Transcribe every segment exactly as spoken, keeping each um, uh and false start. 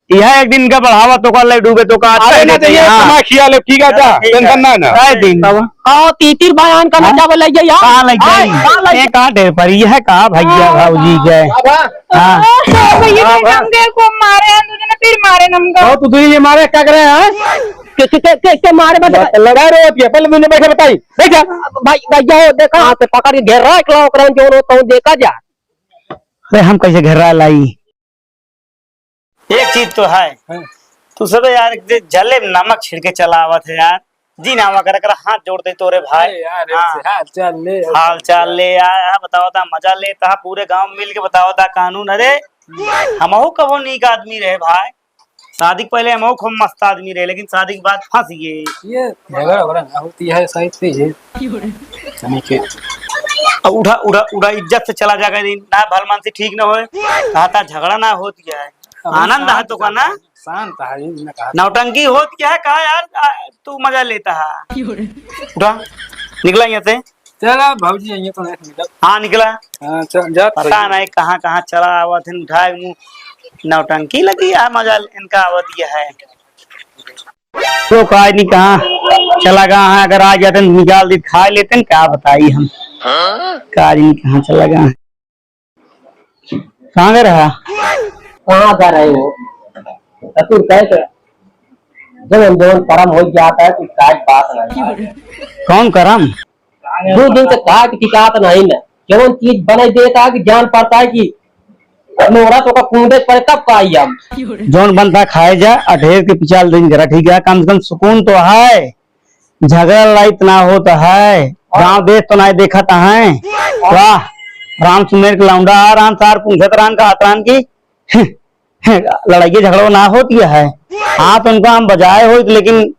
यह एक दिन का बढ़ावा तो का ले डूबे तो का अरे अच्छा ना देते चाहिए, हैं। हाँ। कमा खिया ले, ठीक है, जा, ठीक है। टेंशन ना है ना। रह दिन। तब? हाँ, तीतिर बयान का हाँ? नचा लग जाइए, हाँ? कहाँ लग जाए? हाँ, कहाँ लग ये जाए? कहाँ ढेर पड़ी? यह कहाँ भैया हाँ, भौजी हाँ। के? हाँ। हाँ, भैया, हाँ, तुम हाँ। हमके खूब मारे हैं, तुझे ना फिर मारे हमको। तो तू तुझे ये मारे क्या करे हैं? कैसे, कैसे, कैसे मारे बता? लगा रहे हो, पहले मुझे बैठे बताई, बैठा। भाई, भैया हो, देखा, हाथ से पकड़ के घेर रहा है, एकला ओकरा में जो होता हूँ, देखा जा। अरे, हम कैसे घेर रहा लाई? एक चीज तो है, हाँ। तू सब यार एक दे जले में नमक छिड़के चला आवत है यार। जी ना आवा करे, करे हाथ जोड़ दे तोरे भाई। अरे यार, हाँ। ऐसे हाल चाल ले, हाल चाल ले यार, हाँ, बताओ ता मजा ले ता, पूरे गांव मिल के बताओ ता कानून। अरे हमहू कबो नीक आदमी रहे भाई, शादी के पहले हमहू खूब मस्त आदमी रहे, लेकिन शादी के बाद फंस गए। ये झगड़ा वगड़ा ना होती है, सही चीज है। यानी कि अब उठा, उठा, उठा, इज्जत से चला जाएगा, ना भलमान से ठीक ना होए, कहा था झगड़ा ना होती है। अब आनंद है शांत तो का ना? है, शांत है, ये ना कहा। नौटंकी होत क्या है, कहा यार, आ, तू मजा लेता है। उठा, निकला यहाँ से। चला, भौजी, यहाँ तो नहीं निकल। हाँ, निकला। हाँ, चल, जा, पता सही। नहीं कहाँ, कहाँ चला आवत है, उठाए मुँह। नौटंकी लगी है, मजा इनका आवत ये है। तो का नहीं कहाँ चला गया है, अगर आ जाते हैं, निकाल दी, खा लेते हैं, क्या बताई हम। का नहीं कहाँ चला गया है। कहाँ गए रहा? कहाँ जा रहे हो? ससुर कहे के जवन जवन करम हो जाता है, कुछ काज बात नहीं। कौन करम? दो दिन से काज टिकात नहीं न, जवन चीज बनाई देता है कि जान पड़ता है कि मोहरा तो का कूदे पड़े तब का आई हम। जौन बनता खाए जा, अ ढेर के पिचाल दिन करा, ठीक है, कम से कम सुकून तो है। झगड़ा लड़ाई इतना होत है, गांव देश तो नाय देखत है। वाह, राम सुमेर के लौंडा, राम सार पूछत रहन, कहत रहन की लड़ाइये झगड़ो ना होत है। हाँ, तो उनका हम बजाए होत, लेकिन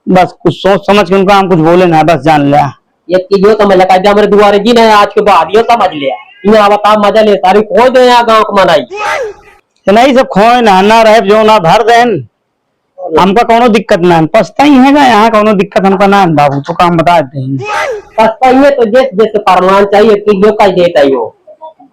बस कुछ सोच समझ के उनका हम कुछ बोले ना, बस जान लिया। ये कि यो समझ लगा, जो हमरे दुआरे जी ने आज के बाद यो समझ लिया। इन्हें आवता मजा ले, सारी खोज दे यहाँ गाँव को मनाई। ये नहीं सब खोए ना, ना रहे, जो ना भर देन। हमका कौनो दिक्कत ना है, पछताई है ना, यहाँ कौनो दिक्कत हमका ना है बाबू, तो काम बता देते हैं। पछताई है तो जे, जैसे फरमान चाहिए कि जो कह देता ही हो,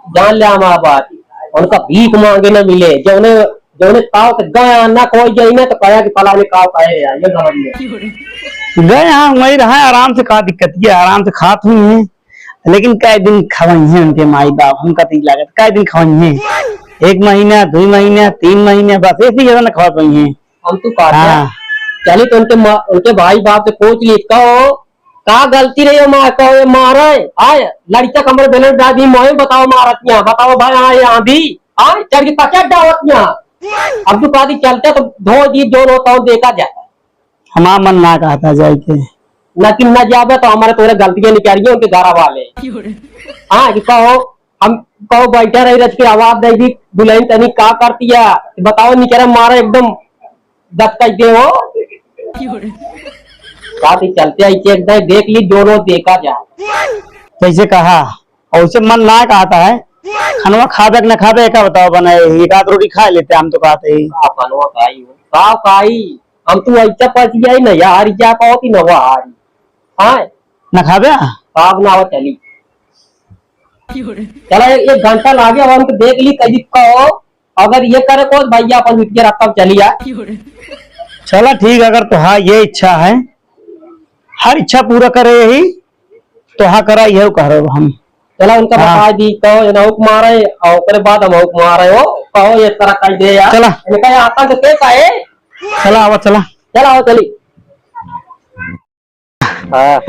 जान ले हमारा बात। उनका भीख मांगे ना मिले, जौने, जौने ताव से गए ना कोई जाई ना तो कहा कि फलाने काव कहे रहे, ये समझ ले। गए हाँ, वही रहा आराम से, का दिक्कत ये, आराम से खात हुई हैं। लेकिन कै दिन खवइहें उनके माई बाप, हमका तो ई लागत, कै दिन खवइहें? एक महीना, दुई महीना, तीन महीना, बस ऐसे ही ज्यादा न खवा पइहें। हम तो कहते हैं, हाँ। चली तो उनके मा-, उनके भाई बाप से पूछ ली, कहो, का गलती रही है माँ, कहो, ये मारे, आय, लड़का कमरे बेलर डाल दी, मोए बताओ मारत यहाँ, बताओ भाई, हाँ, यहाँ भी, आय, चढ़ के पकड़ डावत यहाँ। अब तो कहा दी चलते तो धो दी, जो रो तो देखा जाए। हमार मन ना कहता जाए के। ना कि ना जाबे तो हमारे तोरे गलतियां निकालिए उनके घर वाले। हाँ, कि कहो, हम कहो बैठा रही रच के आवाज दे दी, दुल्हन तनी का करती है? बताओ निकरा मारा एकदम दस कह दे हो। का दी चलते ऐसे एकदम देख ली दोनों देखा जाए। जैसे कहा, और उसे मन ना कहता है, खनवा खाबे कि ना खाबे, का बताओ बनाए, एक आध रोटी खा लेते हम तो कहते ही। का बनवा खाई हो? का खाई? हम तू ऐसा पच गया ही ना यार, क्या कहो कि नवा हारी। हाँ? ना खाबे? पाप ना हो चली। चला एक, एक घंटा लागे, अब हम तो देख ली कहीं कहो, अगर ये करे को भैया अपन बिटिया रखब चली आ। चला ठीक, अगर तो हाँ ये इच्छा है, हर इच्छा पूरा करे यही, तो हाँ करा यही कह रहे हो हम। चला उनका हाँ। बता दी, कहो ये ना हुक मारे, और ओकरे बाद हम हुक मारे हो, कहो ये तरह कर दे यार। चला। इनका ये आतंक के का है? चला आवा, चला। चला आओ, चली। हाँ।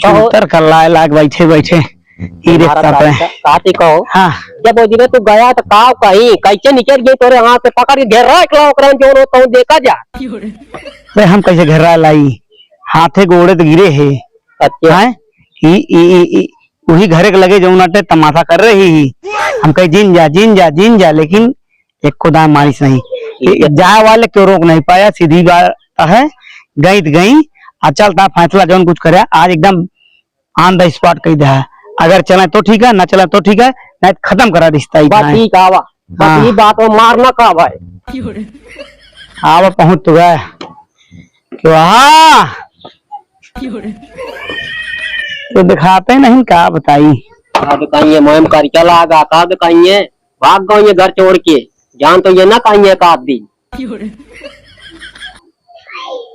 कहो। चूतर कल्लाए लाग बैठे बैठे। ई रे हमारा तापे। तारीख का, काती कहो। हाँ। जब वो दिने तू गया तो काव कहीं, कैसे निकल गई तोरे हाथ से पकड़ के घेर रहा एकला ओकरा में जो रो तो देखा जा। अरे हम कैसे घेर रहा लाई? हाथे गोड़े तो गिरे है। अच्छा। हैं? ई, ई, ई, ई, वही घरे के लगे जौन आटे तमाशा कर रही ही। हम कहे जिन जा, जिन जा, जिन जा, लेकिन एको दाम मारिस नहीं। ठीक है। जाए वाले क्यों रोक नहीं पाया, सीधी बात है, गई तो गई, आ चलता फैसला जौन कुछ करे, आज एकदम on the spot कही दे है। अगर चले तो ठीक है, ना चले तो ठीक है, नहीं तो खत्म करा रिश्ता ही बस खाए। ठीक आवा। बस हाँ। ये बात हो, मारना का भाई। आवा पहुंच तो गए। क्यों? हाँ। ये दिखाते नहीं, का बताई? का दिखाइए, मोहम कर चला आगा, का दिखाइए? भाग गए ये घर छोड़ के। जान तो ये ना कहीं एक आध दिन।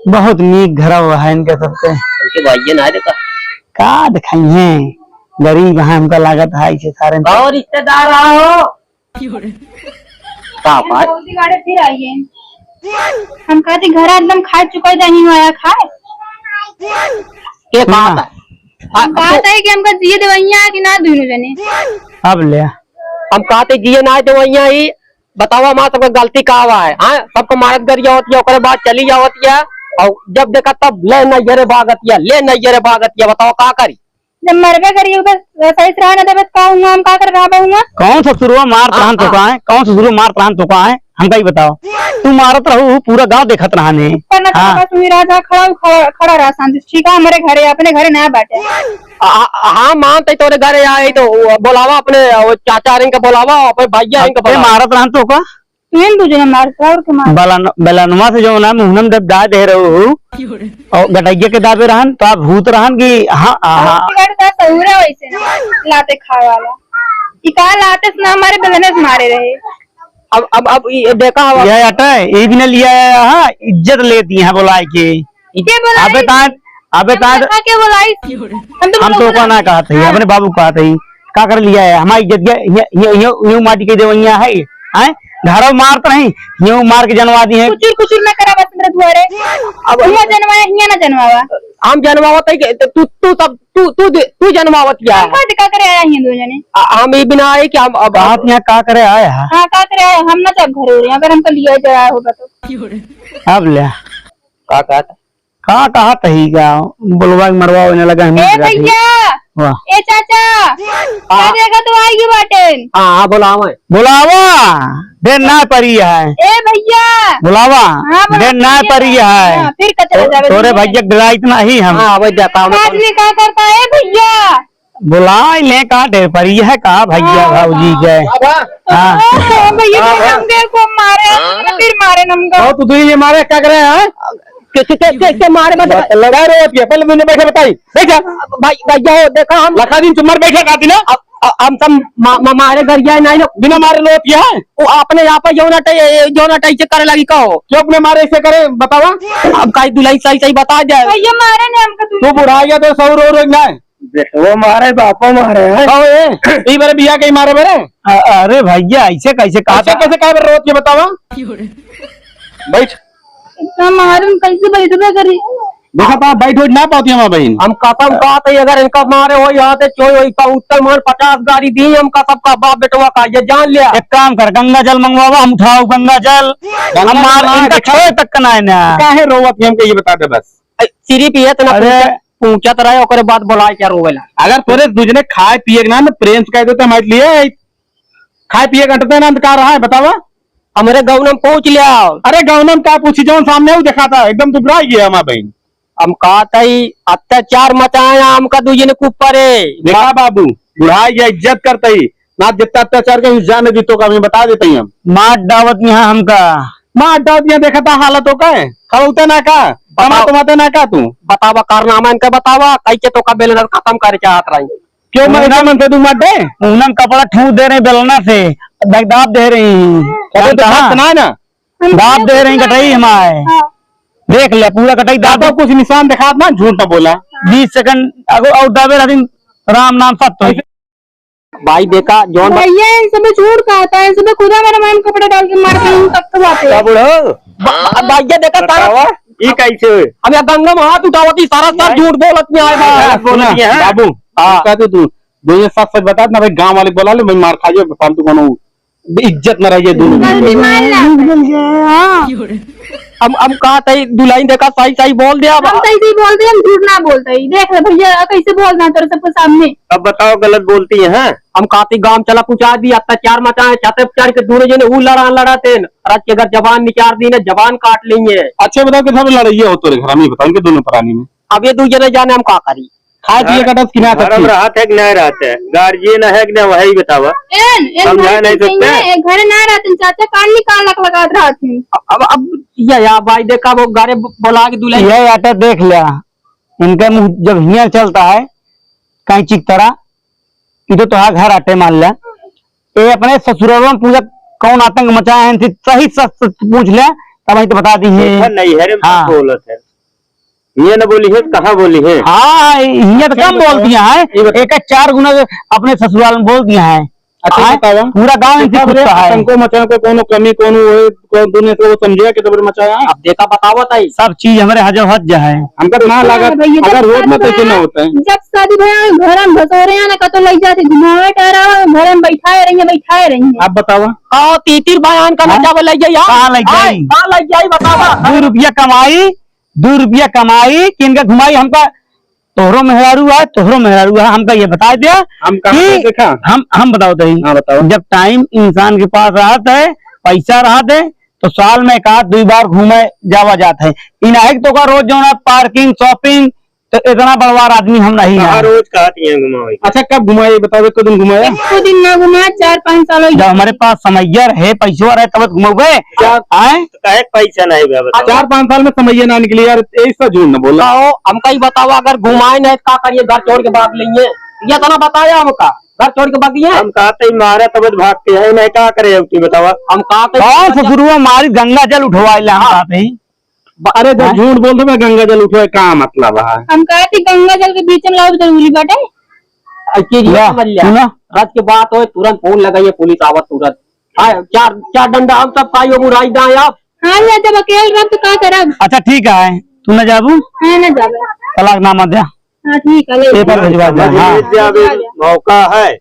बहुत नीक घरवा है इनके सबके। इनके भाइये ना देखा। का दिखाई है? गरीब है, हमका लागत है इसे सारे। और रिश्तेदार आओ। का बात? भौजी गाड़े फिर आई है। हम कहते घर एकदम खा चुका है, नहीं आया खाए। के बात है? हम कहते है कि हमका जिए देवैया है कि ना दोनों जने। अब ले। हम कहते जिए ना देवैया ही। बतावा, हमार सबके गलती का बा है? हाँ, सबको मारत गरिया होती है, ओकरे बाद चली जावत है, और जब देखा तब ले नैहरे भागत है, ले नैहरे भागत है। बतावा का करी? जब मरबे करी, उधर सही से रहा ना देबे, तो का हुआ, हम का कर रहा हुआ? कौन ससुरवा मारत रहन तोका है? कौन ससुरवा मारत रहन तोका है? हमका ही बताओ। तू मारत रहू, पूरा गांव देखत रहन है। पर ना हाँ। बस वही राजा खड़ा, खड़ा, खड़ा रहा शांति से, ठीक है? हमारे घरे, अपने घरे ना बाटे। आ, आ, हाँ, मानते तोरे घरे आए तो बोलावा अपने, वो चाचा इनका बोलावा, अपने भैया इनका बोलावा। मारत रहन तोका? तुम दू जने मार के और के मार। बलन-, बलनवा से जो ना मुहनम जब दाए दे रहे हो, और गटैया के दाबे रहन, तो आप भूत रहन कि हाँ, हाँ, हाँ। बिगड़ का सहूरा वैसे ना, लाते खाए वाला। ई का लाते से ना हमारे बलने से मारे रहे। अब, अब, अब ये देखा हो। यह अटा है, ये भी ना लिया है, हाँ, इज्जत लेती है बुलाए के। के बोलाई? अबे तात, अबे हम तात। कहाँ के बोलाई? हम तो हम तो बोला का ना नहीं। कहत है, हाँ। अपने बाबू कहत है, का कर लिया है? हमारी इज्जत के, ये, ये, ये, ये माटी के देवैया है, हैं? घरों मारत नहीं, ये मार के जनवा दी है। कुचुर कुचुर ना करा बस मेरे दुआरे। अब हियाँ जनवाया, हियाँ ना जनवावा। हम जनवावत है कि तू, तू सब, तू, तू दे, तू जनवावत क्या है? हम का करे आया हैं दो जने? आ, हम ये बिना आए कि हम अब बात यहाँ का करे आया है? हाँ, का करे आया? हम ना जब घरे हो रहे, अगर हमको लिया जाए होगा तो। अब ले। का कहत? का कहत ही का? बोलवा के मरवा होने लगा, हम ए भैया, वाह। ए चाचा, हाँ। का देखा तो आई बाटेन। हाँ, हाँ, बोलावा। बोलावा, देर ना परी है। ए भैया। बोलावा, हाँ, बोला देर ना भैया। परी है। हाँ, फिर कचरा तो, जावे तोरे भैया। भैया डराइत नहीं हम। हाँ, वही देखा, हम आज भी का करता है भैया? बुलाइ ले, का ढेर परी है का भैया हाँ, भौजी के? हाँ। हाँ, भैया, हाँ, हाँ। हम देर को मारे, हाँ। फिर मारे हमको। और तू दुई ये मारे क्या करे हैं? के, के, के, के, के मारे मत। लड़ा रो पिया, पहले मैंने बैठे बताई। बैठा। भाई, भैया हो, देखा हम लखा दिन तुम्हारे बैठे का दिन। अब, अब हम सब मा-, मा-, मारे घर जाए नहीं लोग। बिना मारे लो पिया है। वो अपने यहाँ पर जो ना टाई, जो ना टाई से करे लगी कहो। क्यों अपने मारे ऐसे करे, बतावा? अब काई दुलाई सही सही बता जाए। भैया मारे ने हमको तू। तू बुढ़ा गया तो सौ रो रो ना। बेटवा मारे, बापा मारे हैं। कहो ए, ई बारे बिया के मारे बारे? अ-, अरे भैया, ऐसे कैसे कहा ऐसे था? कैसे कहे बारे रोत के बतावा? बैठ। इतना मारे, हम कैसे बैठबे करी? देखा था, बैठ उठ ना पाती हमार बहिन। हम कसम खात है, अगर इनका मारे हो यहाँ से चोई होई का उत्तर मान पचास गाड़ी दी, हम कसम का बाप बेटवा का, ये जान लिया। एक काम कर, गंगा जल मंगवावा, हम उठाओ गंगा जल। गंगा हम मार, जल ना, इनका देखा। छोए तक का ना है ना। काहे रोवत है हमको ये बता दे बस। ए, सिर्फ ये तो ना अरे। पूछा। पूछत रहे, ओकरे बाद बोलाए क्या रोवेला? अगर तोरे दूजने खाए पिए के ना, ना प्रेम से कह देते हमारे लिए, खाए पिए के अंटते ना, तो का रहा है, बतावा? हमरे गौनम पूछ लिया। अरे गौनम का पूछी, जौन सामने वो देखा था, एकदम दुबराई गया हमार बहिन। हम कहत हई, अत्याचार मचाए हमका दूजने के ऊपर है। देखा बाबू, बुढ़ाई गया, इज्जत करत ही, ना जितना अत्याचार के जाने दी तो का, हम बता देत ही हम। मार डावत यहाँ हमका। मार डावत यहाँ देखा था हालत हो का है? खड़ौते ना का? बताओ। कमाते ना का तू? बतावा, कारनामा इनका बतावा, कैसे तो का बेलना खत्म करे चाहत रही। क्यों मैं पूनम, इतना मन से तू मार दे? पूनम कपड़ा ठूंस दे रही बेलना से, दाब दे रही। अबे तो जानता? बात ना है ना। दाब दे रही कटाई हमारे। हाँ। देख ले, पूरा कटाई दाब। दाब कुछ निशान दिखात ना, झूठ ना बोला। बीस सेकंड अगो और दाबे रहती, राम नाम सत्य होई। भाई देखा, जौन बा- भैया, इन सबे झूठ कहता है, इन सबे खुदा मेरा मैम कपड़े डाल के मार के इन तक तो बात है। का बुढ़ो? बा-, बा-, भैया देखा, सारा बतावा, ई कैसे? अब या गंगा में हाथ उठावत ही, सारा सर नहीं। झूठ बोलत नहीं आए बा। गलत बोलत नहीं है। बाबू, हाँ। का तू, तू, जो ये सच सच बता ना भाई, गांव वाले बोला ले, मैं मार खा जाए, फालतू कोनो इज्जत न रह जाए दोनों में। गलती मान ला। हम, हम कहत हई दुलहिन देखा सही सही बोल दे अब। हम सही सही बोलते, हम झूठ ना बोलते ही। देख ले भैया, कैसे बोलना है तेरे सबके सामने। अब बताओ, गलत बोलती है, हैं? हम कहत हई गांव चला पूछा दी, अत्याचार मचाए, छाते पे चढ़ के दूनो जने ऊ लड़ा लड़ा थे, रच के अगर जबान निकाल दी ना, जबान काट लेंगे। अच्छा बताओ, कितना लड़ाई हो तोरे घर में, बताओ इनके दोनों प्राणी में? अब ये दू जने जाने हम का करी। खाए पिए का डस कि ना घर में रहत है कि नहीं रहत है? गार्जियन है कि नहीं, वही बतावा। एन, एन समझा घर नहीं के सकते? नहीं है, घर ना रहते, चाचा कान निकाल लक लगा रहते हैं। अब, अब, अब, या, या भाई देखा वो घरे ब-, बोला के दुल्हन। ये आटा देख लिया, इनका मुंह जब हियां चलता है, कहीं चिक तरह, इधर तो हाँ घर आटे मान लिया, ये अपने ससुराल में पूरा कौन आतंक मचाए हैं, इनसे सही सच सच पूछ ले, तब वहीं तो बता दी है। देखा, नैहरे में हाँ। बोलत है, ये न बोली है, कहाँ बोली है? हाँ, हियाँ तो कम बोलती हैं, ये बता- एक चार गुना अपने ससुराल में बोल दिया है। अच्छा, हाँ, बतावा। पूरा गांव इनसे पूछता है। आतंको मचाए को कोनो कमी, कोनो होए, कोनो दुनिया से वो समझिया के तब मचाया है। अब देखा, बतावा ताई। सब चीज हमरे हजो हज जा है। हमका ना हाँ, लगा, भैया, जब अगर रोड में शादी तो ऐसे ना भया, होता है। जब शादी भया, घर में घसोरे आना का तो लग जाते, घुमावे टहरावे, घर में बैठाए रहिए, बैठाए रहिए। आप बतावा। का तीतिर बयान का हाँ? लग जावे, लग जाइए। कहाँ लग जाई? हाँ, कहाँ लग जाई, बतावा। दो रुपया कमाई, दो रुपया कमाई कि इनका घुमाई, हमका तोहरो मेहरारू है, तोहरो मेहरारू है, हमका ये बता दिया हम कहाँ कि से देखा? हम, हम बताओ तही। हाँ, बताओ। जब टाइम इंसान के पास रहत है, पैसा रहत है, तो साल में एक आध दुई बार घूमे जावा जात है। इ नाहीं कि तोका रोज जौना पार्किंग, शॉपिंग, तो इतना बड़वार आदमी हम नहीं कहाँ है। रोज कहत ही हैं घुमावे के? अच्छा, कब घुमाए, ये बताओ, एको दिन घुमाया? एको दिन ना घुमा, चार पाँच साल हो जब गए। हमारे पास समैया रहे, पैसवा रहे, तब घुमौबे। चार आए? तो काहे के पैसा नहीं बा, बताओ? चार पाँच साल में समैया ना निकली यार, ऐसा झूठ ना बोला। कहो, हमका ही बताओ, अगर घुमाए नहीं तो का करिए, घर छोड़ के भाग लेंगे? ये तो ना बताया हमका, घर छोड़ के भाग गए। हम कहते ही मारा तब भागते हैं, नहीं का करे, अब तू बतावा। हम कहते कौन ससुरुआ मारी गंगा जल उठवाए ले, हम हाँ। कहते ही। ब-, अरे, जब हाँ? झूठ बोलते मैं गंगा जल उठवाए, का मतलब है? हम कहते गंगा जल के बीच में लाओ जरूरी बाटे। अब चीज ये ला, समझ लिया। सुना। रात के बात होए, तुरंत फोन लगाइए, पुलिस आवत तुरंत। हाँ, चार, चार डंडा हम सब खाइयो, बुढ़ाई दाएं आप। हाँ, ले जब अकेल रह तो का करब? अच्छा, ठीक है, तू न जाबू? हाँ, न जाबे। तलाकनामा दे। हाँ, ठीक है, ले पेपर ले। भिजवा दे, समझ हाँ। लीजिए, अभी भिजवा दे। मौका है,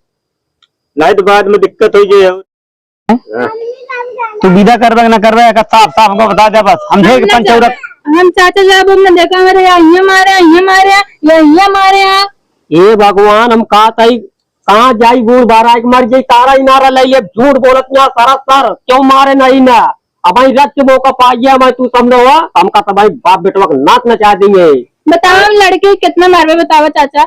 नहीं तो बाद में दिक्कत हो जाए। तू विदा करबे कि ना करबे, एका साफ साफ हमको बता दे बस। हम हम ढेर के ना पंचौरा जाबे। हम चाचा जाबे, हमने देखा मेरे यहाँ, यहाँ मारे, यहाँ मारे, यहाँ, यहाँ मारे। हे भगवान, हम का तई कहाँ जाई बूढ़ बारा एक मर जाई, तारा ही नारा ले, ये झूठ बोलत ना सरासर, क्यों मारे नहीं ना? अब भाई रख के मौका पा गया, मैं तू समझो हुआ, हमका तो भाई बाप बेटवा के नाक नचा देंगे। बताओ लड़के कितना मारबे, बताओ चाचा।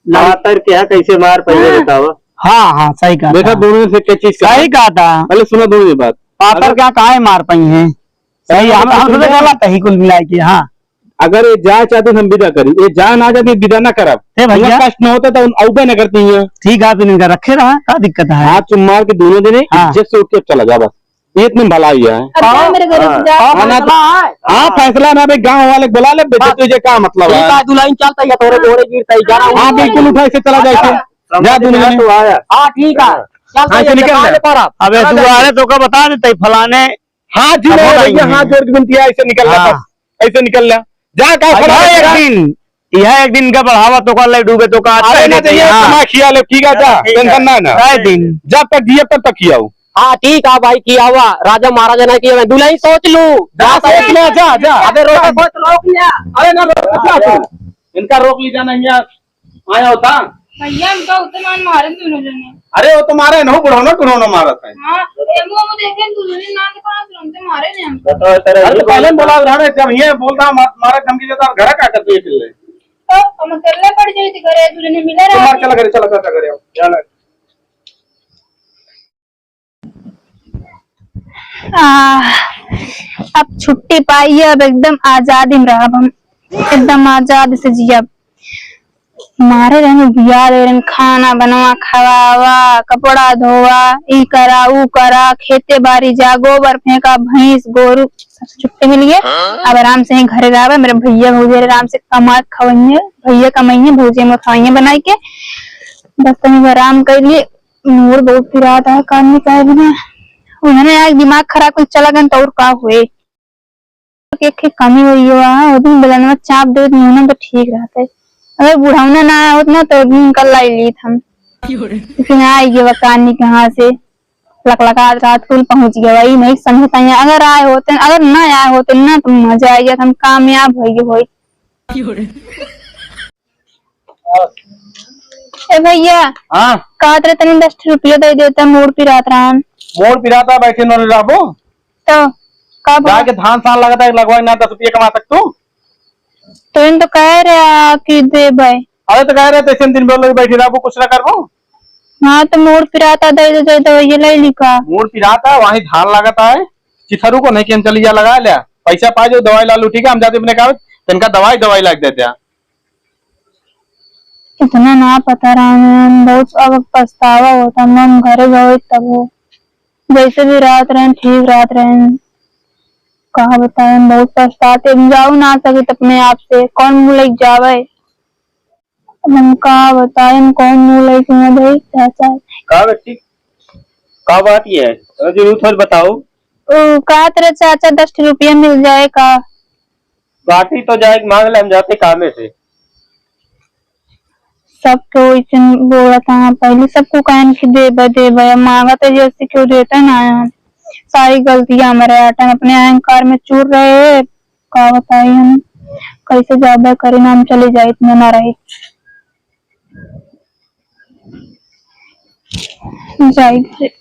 लड़- पातर के यहाँ कैसे मार पहले हाँ। बताओ। हाँ, हाँ, सही कहा देखा था। दोनों से क्या चीज का सही कहा था। पहले सुना दोनों की बात। पातर अगर क्या काहे मार पाई हैं? सही, अगर हम, हम तो सोचे गलत है ही कुल मिला के, हाँ। अगर ये जाए चाहते हम विदा करी, ये जाए ना चाहते विदा ना करब। हे भैया। उनका कष्ट ना होता तो उन औबे ना करती हैं। ठीक है, फिर इनका रखे रहा, का दिक्कत है? हाथ चुम्मार के दोनों जने हाँ। इज्जत से उठ के चला जा बस। ये इतने भलाई है। अब जा मेरे घर से, जा। हाँ, ना तो, फैसला है। हाँ, फैसला ना भाई, गाँव वाले को बुला ले, बेइज्जत हाँ। तुझे क्या मतलब है? ठीक है, दुल्हन चलता है, थोड़े घोड़े गिरता है, जरा हाँ, उनको बिल्कुल उठा, इसे चला जाए, हाँ, इसे। जा समझ दुनिया में में। तो आया। हाँ, ठीक है। हाँ। चलता हाँ, है, इसे निकल चलता ले। है, पर अब अब ये चला दुआ जाए। है, तो का बता देते, फलाने हाँ जी, हम मैं बोला भैया, ही हाथ है। जोड़ के विनती है, ऐसे निकल ले हाँ। बस। ऐसे निकल ले। जा, का अरे खड़ा है, एक जा। दिन, यह एक दिन का बढ़ावा तो कर ले, डूबे तो कर, अरे पहले ना, तो तो ये यहाँ। कमा खिया ले, ठीक है, जा, ठीक है। टेंशन ना, ना। एक दिन। जब तक जिए, तब तक खियाओ। हाँ, ठीक है भाई, खियावा। राजा महाराजा ने किया, दुल्हन सोच लू। जा, जा, सोच ले, जा, जा। अबे रोक, रोक लिया। अरे ना, रोक, जा तू। इनका रोक ली जाना, यहाँ आया होता। भैया, हमका उतमान मारे दोनों जने। अरे, वो तो मारे न हो, बुढ़ौना, बुढ़ौना मारत है। हाँ, एगो हम देखे, दोनों जने ना देखा, तुरंते मारे ने हमका। बताओ, तेरे अरे, तो पहले बोला रहा, जब ये बोलता, मार, मारा धमकी देता, घर का करते ये चिल्ले। तो हम अकेले पड़ जाई थी घरे, दोनों जने मिले तो मार, रहे। चला घरे, चला, चला घरे, आओ। चला। आह, अब छुट्टी पाई है, अब एकदम आजादी में रहब हम, एकदम आजाद से जियब। मारे रहन, बिया दे रहन, खाना बनवा, खवावा, कपड़ा धोवा, ई करा, ऊ करा, खेते बारी जा, गोबर फेंका, भैंस, गोरू, सब छुट्टी मिल गए। अब आराम से ही घरे रहबे, मेरे भैया भौजी आराम से कमा के खवइये, भैया कमाइये, भौजी में खवइये बनाई के, बस तनी आराम कर लिए। मूड बहुत पिरात है, काम नहीं करे बिना। उन्होंने आज दिमाग खराब करके चला गन तो और का हुए? एक ही कमी हुई हुआ है, वो दिन बेलनवा चाप दे, मुंह तो ठीक रहते। अगर बुढ़ावना ना आया होत ना, तो एक दिन कल लाई लीत हम। लेकिन आ गया बकानी कहाँ से, लकलकात रात कुल पहुंच गया, वही नहीं समझता है। अगर आए होते, अगर ना आए होते ना, तो मजा आ गया, हम कामयाब हो गए होई। ए भैया, हाँ। कहत रहे तनी दस रुपया दे देता, मूड पिरात रहन। मूड पिराता, बैठे न रहबो। तो का बोला? जाके धान सान लगता है, लगवाए ना, दस रुपया कमा सकतू। तो इन तो कह रहे आ कि देबे। अरे तो कह रहे, तैसे दिन भर लोग बैठे रहबो, कुछ ना करबो। हाँ, तो मूड पिराता, दे दे, दे दे, ये ले ली का? मूड पिराता, वहीं धान लगता है, चिथरू को नहीं कि हम चली जा लगा ले, पैसा पा जाओ, दवाई ला लू, ठीक है, हम जाते अपने काम, तनका दवाई, दवाई लाग देते हैं। इतना ना पता रहा, हम बहुत अब पछतावा होता, हम घरे गए तब हो। जैसे भी रहत रहेन, ठीक रहत रहेन। का बताएन, बहुत पछतात है। हम जाऊ ना सकित अपने आप से, कौन मुँह लइके जावे? अब हम का बताएन, कौन मुँह लइके हुआँ जाई, चाचा। का बेटी, का बात ये है? अरे जरूर थोड़ी बताओ। ओ, कहत रहे चाचा, दस ठो रुपया मिल जाए का? बाटी तो जाए, माँग ले, हम जाते कामे से। सब केहू वैसे बोलत है, पहले सबको कहन कि देबे, देबे, अब माँगत है जैसे केहू देते ना है। सारी गलतियाँ हमरे आटन, अपने अहंकार में चूर रहे हैं। का बताई हम, कैसे ज्यादा करे ना, हम चले जाइत ना, ना रहित। जाइत।